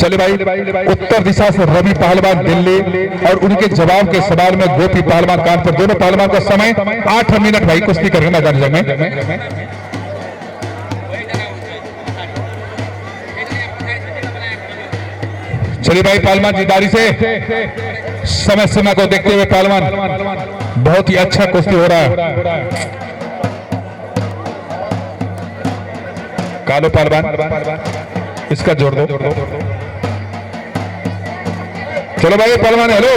चले भाई, उत्तर दिशा से रवि पहलवान दिल्ली और उनके जवाब के सवाल में गोपी पहलवान कानपुर। दोनों पहलवान का समय 8 मिनट भाई कुश्ती करेंगे मैदान जंग में। चलिए भाई पहलवान जीदारी से समय सीमा को देखते हुए पहलवान बहुत ही अच्छा कुश्ती हो रहा है। कालो पहलवान इसका जोड़ दो। चलो भाई पहलवान, हेलो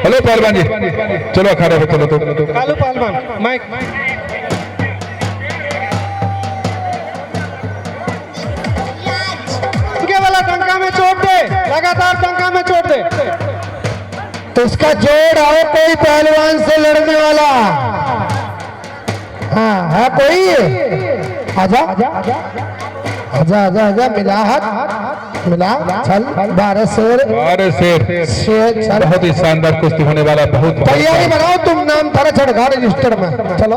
हेलो पहलवान जी, चलो अखाड़े पे चलो तो। कालू पहलवान माइक। के वाला टंका में चोट दे, लगातार टंका में चोट दे। तो इसका जोड़ आओ कोई पहलवान से लड़ने वाला। हाँ है कोई? आजा आजा आजा आजा, मिला हाथ मिला, चल 12 शेर। 12 शेर। शेर चल। बहुत ही शानदार कुश्ती होने वाला, बहुत तैयारी बनाओ तुम, नाम थारा छड़का रजिस्टर में। चलो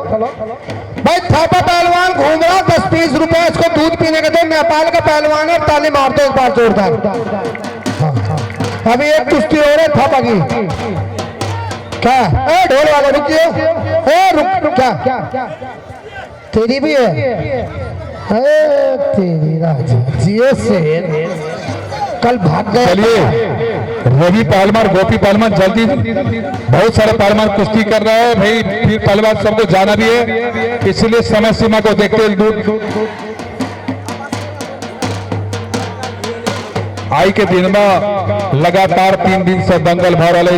भाई, थापा पहलवान घूम रहा, 10-20 रुपए इसको दूध पीने के दो। नेपाल का पहलवान है, ताली मार दो एक बार जोरदार। हाँ, हाँ। अभी एक कुश्ती हो रही थापा की। क्या ए ढोल वाले रुकिए, ए रुक, क्या तेरी भी है? ए तेरी राजा जियो शेर कल भाग गया। चलिए रवि पहलवान, गोपी पहलवान जल्दी, बहुत सारे पहलवान कुश्ती कर रहे हैं भाई, फिर पहलवान सबको जाना भी है, इसलिए समय सीमा को देखते हुए दूर आई के दिन में लगातार 3 दिन से दंगल भर रहा।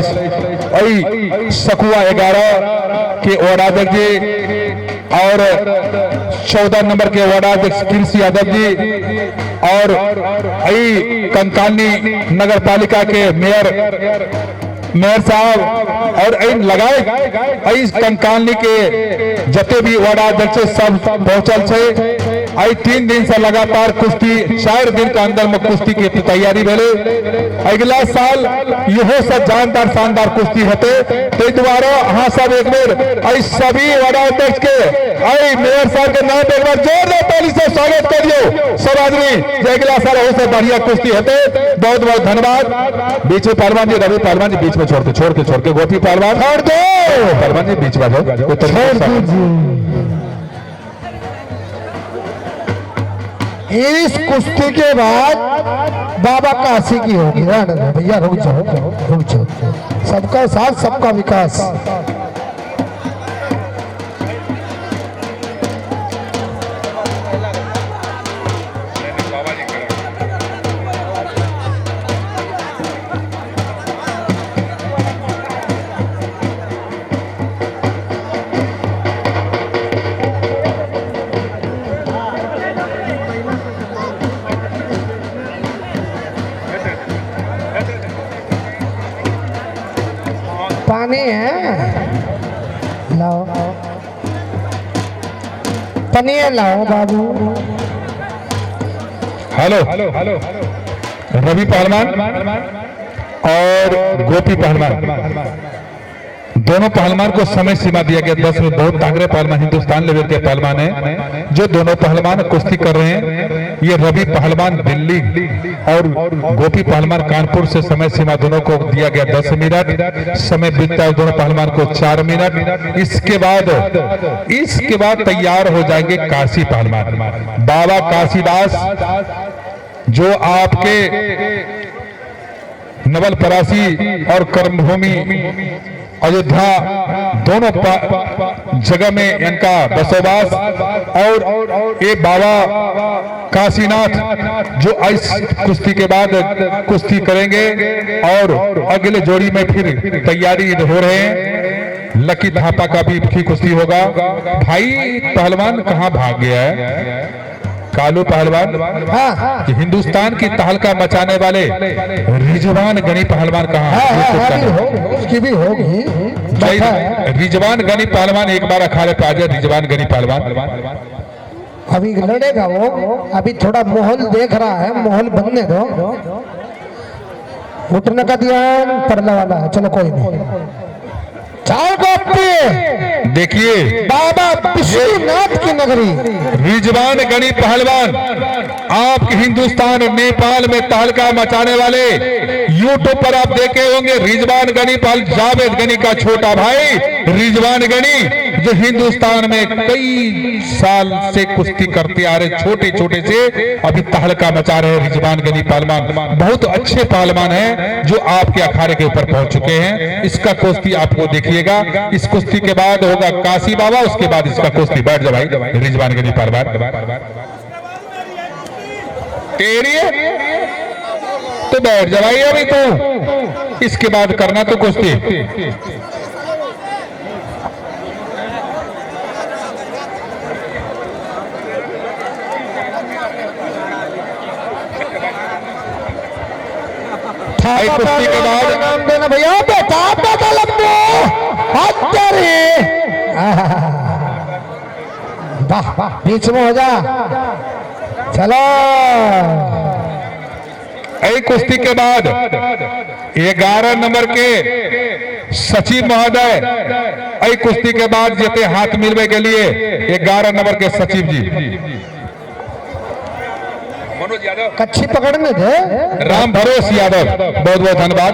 सकुआ 11 के वार्डाध्यक्ष जी और 14 नंबर के वार्डाध्यक्ष तुलसी यादव जी और आई कंकाली नगर पालिका के मेयर मेयर साहब और इन लगाए आई कंकाली के जते भी वार्डाध्यक्ष सब पहुंचल छे। आई 3 दिन से लगातार कुश्ती, 4 दिन के अंदर में कुश्ती के तैयारी भेले। अगला साल इहो सब जानदार शानदार कुश्ती होते, ताहि दुआरे अहाँ सब एक बेर आई सभी वार्डाध्यक्ष के, आई मेयर साहब के नाम पे एक बार जोरदार ताली से स्वागत करियो सब आदमी, जे अगला साल हो से बढ़िया कुश्ती होते। बहुत बहुत धन्यवाद। बीच में पहलवान जी, रवि पहलवान जी बीच में छोड़ दो, छोड़ के छोड़ के गोपी पहलवान छोड़ दो, पहलवान जी बीच में जाओ, छोड़ दीजिए। इस कुश्ती के बाद बाबा काशी की होगी। रहने दो भैया, रुक जाओ रुक जाओ, सबका साथ सबका विकास। पानी है लाओ, पनीर लाओ बाबू। हेलो हेलो, रवि पहलवान और गोपी पहलवान दोनों पहलवान को समय सीमा दिया गया 10 मिनट। बहुत तगड़े पहलवान, हिंदुस्तान लेवल के पहलवान हैं जो दोनों पहलवान कुश्ती कर रहे हैं। ये रवि पहलवान दिल्ली और गोपी पहलवान कानपुर से समय सीमा दोनों को दिया गया 10 मिनट। समय बीतता है दोनों पहलवान को 4 मिनट। इसके बाद तैयार हो जाएंगे काशी पहलवान, बाबा काशीदास जो आपके नवलपरासी और कर्मभूमि अयोध्या दोनों जगह में इनका बसोबास, और ये बाबा काशीनाथ जो इस कुश्ती के बाद कुश्ती करेंगे और अगले जोड़ी में फिर तैयारी हो रहे हैं। लकी थापा का भी कुश्ती होगा। भाई पहलवान कहाँ भाग गया है? कालू पहलवान, हाँ हिंदुस्तान की तहलका मचाने वाले रिजवान गनी पहलवान कहाँ? हाँ हाँ, उसकी भी होगी। रिजवान गनी पहलवान एक बार अखाड़े पे आ जाए। रिजवान गनी पहलवान अभी लड़ेगा वो, अभी थोड़ा माहौल देख रहा है, माहौल बनने दो। उठने का ध्यान पड़ने वाला है। चलो कोई नहीं, चाल को गोपी। देखिए बाबा विष्णुनाथ की नगरी। रिजवान गनी पहलवान, आपके हिंदुस्तान और नेपाल में तहलका मचाने वाले, यूट्यूब पर आप देखे होंगे रिजवान गनी पहल, जावेद गनी का छोटा भाई रिजवान गनी, जो हिंदुस्तान में कई साल से कुश्ती करते आ रहे, छोटे छोटे से अभी तहलका मचा रहे रिजवान गनी पहलवान। बहुत अच्छे पहलवान हैं जो आपके अखाड़े के ऊपर पहुंच चुके हैं। इसका कुश्ती आपको देखिएगा। इस कुश्ती के बाद होगा काशी बाबा, उसके बाद इसका कुश्ती। बैठ जाओ भाई रिजवान गनी पहलवान। तेरी है? तो बैठ जा भाई अभी तू, इसके बाद करना तो कुश्ती। आई कुश्ती के बाद नाम देना भैया। बेटा बेटा लंबो रे, वाह वाह, बीच में हो जा। चलो। आई कुश्ती के बाद 11 नंबर के सचिव महोदय, आई कुश्ती के बाद जेते हाथ मिलवे के लिए 11 नंबर के सचिव जी मनोज यादव, कच्छी पकड़ने दे। राम भरोस यादव, बहुत बहुत धन्यवाद।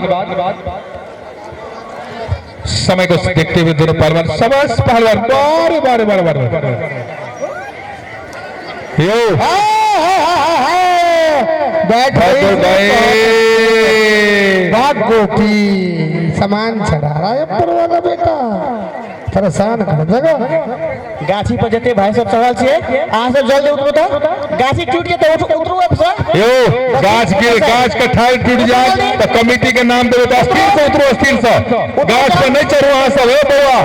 समय को देखते हुए दोनों पहलवान, सबस पहलवान, बारे बारे बारे बारे यो। हाँ, हाँ, हाँ, हाँ, बैठ बहादुर गई। भाई। बात गोपी सामान चढ़ा रहा है ऊपर वाला बेटा, परेशान कर देगा। गाछी पर जते भाई सब चढ़ल छियै, अहाँ सब जल्दी उतरू तऽ गाछी टूट जेतै। उतरू अब सर। यो गाछ के ठाल टूट जाए तो कमेटी के नाम देवे। तो अस्थिर से उतरो, अस्थिर से। गाछ पर नहीं चढ़ो अहाँ सब। हे बौआ,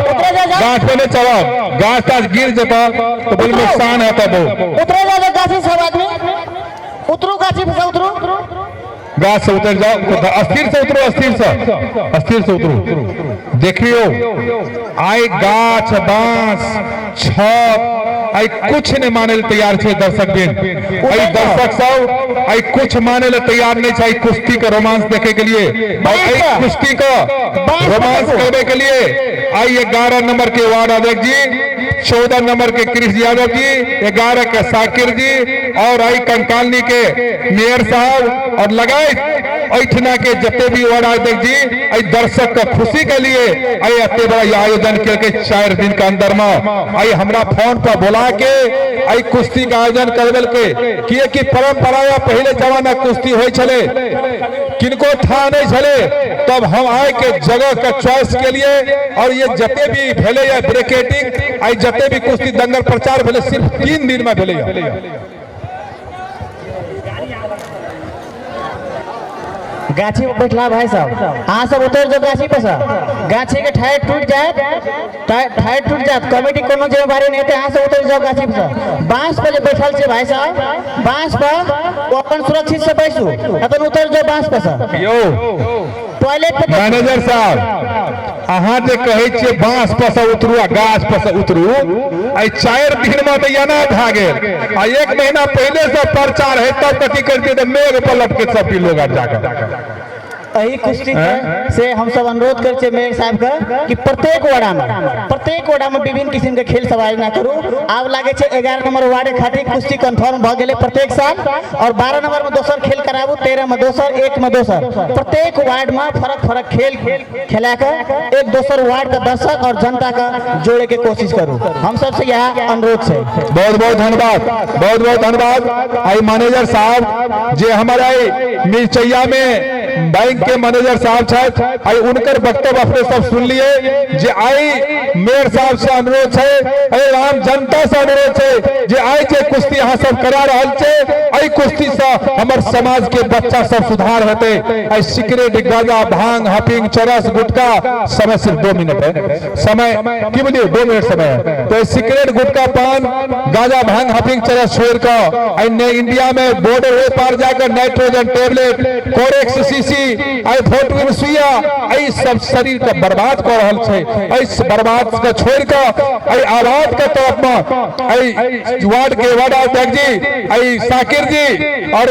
गाछ पर नहीं चढ़ो, गाछ ताछ गिर जेता तो बड़ी नुकसान है तब। उतरो जा गाछी, सब आदमी उतरू, गाछी पर से उतरू। गाछ से उतर जाओ, अस्थिर से उतरो, अस्थिर से, अस्थिर से उतरो। देखियो, आई गाछ बांस छत आई कुछ नहीं माने ले तैयार छे दर्शक दिन। आई दर्शक सब आई कुछ माने ले तैयार नहीं छे कुश्ती के रोमांस देखे के लिए और आई कुश्ती का रोमांस करने के लिए। आई 11 नंबर के वार्ड अध्यक्ष जी, 14 नंबर के कृष्ण यादव जी, 11 के साकिर जी और आई कंकालनी के मेयर साहब और लगाए ऐठना के जते भी वार्ड अध्यक्ष जी, आई दर्शक का खुशी के लिए आई एते बड़ा आयोजन करके 4 दिन के अंदर में आई हमरा फोन पर बुला के आई कुश्ती का आयोजन करबल के, किए कि परंपरा या पहले जमाना कुश्ती होय छले, किनको था नहीं छले, तब हम आए के जगह का चॉइस के लिए। और ये जते भी भेले या ब्रेकेटिंग, आई जते भी कुश्ती दंगल प्रचार भेले, सिर्फ 3 दिन में भेले। गाछी पर बैठला भाई साहब, अहाँ सब उतर जाओ गाछी पर से। गाछी के ठाड़ टूट जाए, ठाड़ टूट जात, कमेटी कोनो जिम्मेवारी नहीं हेतै। अहाँ सब उतर जाओ गाछी पर से। बांस पर जे बैठल छै भाई साहब, बांस पर ओ अपन सुरक्षित से बैसू, अपन उतर जाओ बांस पर से। यो टॉयलेट पर मैनेजर साहब, अहाँ जे कहै छियै बांस पर से उतरू आ गाछ पर से उतरू, आई 4 दिन में तऽ एना भए गेल आ 1 महीना पहले से प्रचार है तब कथी करतियै तऽ मेघ पर लटके सब लोग आब जाकर। एही कुश्ती से हम सब अनुरोध करै छियै मेयर साहब के कि प्रत्येक वडा में विभिन्न किस्म के खेल सब आयोजना करू। आब लागै छै 11 नंबर वार्ड खातिर कुश्ती कन्फर्म भऽ गेलै प्रत्येक साल, और 12 नंबर में दोसर खेल कराबू, 13 में दोसर, 1 में दोसर, प्रत्येक वार्ड में फरक फरक खेल खेला के एक दोसर वार्ड के दर्शक और जनता के जोड़े के कोशिश करू। हम सबसे यह अनुरोध है। बहुत बहुत धन्यवाद, बहुत बहुत धन्यवाद। आई मैनेजर साहब जे हमारे आई मिर्चैया में बैंक के मैनेजर साहब छथि, आई उनकर वक्तव्य अपने सब सुन लिए जे आई मेयर साहब से अनुरोध है, अरे राम जनता से अनुरोध है जे आई जे कुश्ती अहाँ सब करा रहल छे, आई कुश्ती से हमर समाज के बच्चा सब सुधार हेतै। आई सिगरेट गांजा भांग हफिंग चरस गुटखा, समय सिर्फ 2 मिनट है, समय की बोलिए 2 मिनट समय है, तो सिगरेट गुटखा पान गांजा भांग हफिंग चरस छोड़ कर आई ने इंडिया में बॉर्डर हो पार जाकर नाइट्रोजन टेबलेट कोरेक्स सीसी आई फोटविन सुइया आई सब शरीर के बर्बाद कर रहल छे। आई बर्बाद के छोड़ कर आई आबाद के तरफ में आई वार्ड के वार्ड अध्यक्ष जी आई साकिर जी और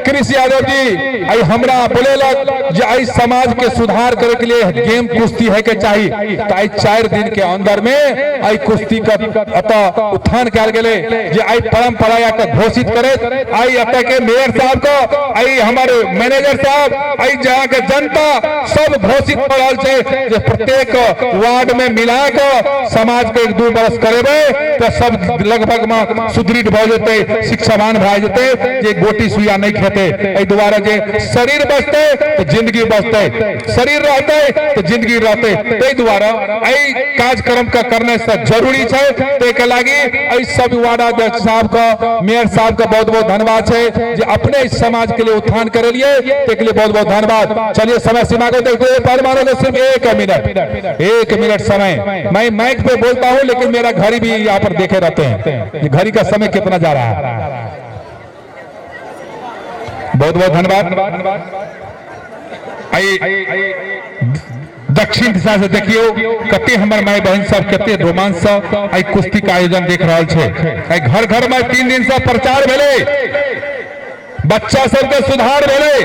कृषि यादव जी आई हमरा बोलेलक जे आई समाज के सुधार करे के लिए गेम कुश्ती है के चाहिए। तो आई 4 दिन के अंदर में आई कुश्ती का अतः उत्थान कयल गेलै जे आई परंपरा के घोषित करे। आई अतः के मेयर साहब को, आई हमारे मैनेजर साहब, आई जहाँ के जनता सब घोषित कर रहल छै जे प्रत्येक वार्ड में मिला के समाज के 1-2 बरस करेबै तो सब लगभग में सुदृढ़ भऽ जेतै, शिक्षावान भए जेतै, जे गोटी सुइया नहीं खेतै। एहि दुआरे जे शरीर बचतै तो जिंदगी बचतै, शरीर रहतै तो जिंदगी रहतै। ताहि दुआरे एहि कार्यक्रम के करने से जरूरी छै। ताहिके लागि एहि सब वार्डाध्यक्ष साहब के, मेयर साहब के बहुत बहुत धन्यवाद छै जे अपने इस समाज के लिए उत्थान करे लिए, ताहिके लिए बहुत बहुत धन्यवाद। चलिए समय सीमा को देखते हुए पहलवानों को सिर्फ 1 मिनट समय। मैं माइक पे बोलता हूं लेकिन मेरा घड़ी भी यहाँ पर देखे रहते हैं, ये घड़ी का समय कितना जा रहा है। बहुत बहुत धन्यवाद। आई दक्षिण दिशा से देखियो कते हमर माय बहन सब कते रोमांच से आई कुश्ती का आयोजन देख रहल छै। आई घर घर में 3 दिन से प्रचार भेलै, बच्चा सबके सुधार भेलै।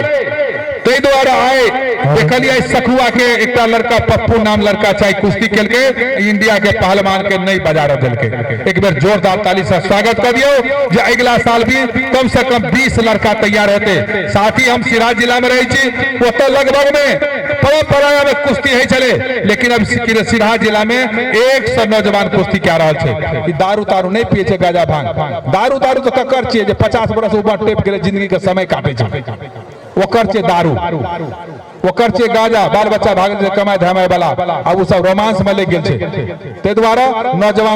ताहि दुआरे आइ देखलियै सखुआ के एकटा लड़का पप्पू नाम लड़का छै, कुश्ती केलकै, इंडिया के पहलवान के नहीं बजा देलकै। एक बेर जोरदार ताली से स्वागत कर दियौ जे अगिला साल भी कम से कम 20 लड़का तैयार हेतै। साथ ही हम सिराज जिला में रहै छी, ओतऽ लगभग में परंपरा में कुश्ती होइ छलै, लेकिन अब सिराज जिला में 100 नौजवान कुश्ती कए रहल छै। ई दारू तारू नहीं पिए छै, गांजा भांग दारू तारू तो ककर छियै जे 50 बरस ऊपर टेप गेलै, जिंदगी के समय काटे छै, ओकर छै दारू, ओकर छै गांजा, बाल बच्चा भागल छै कमाय धमाय वाला, आ ओ सब रोमांस में लागि गेल छै। ताहि दुआरे नौजवान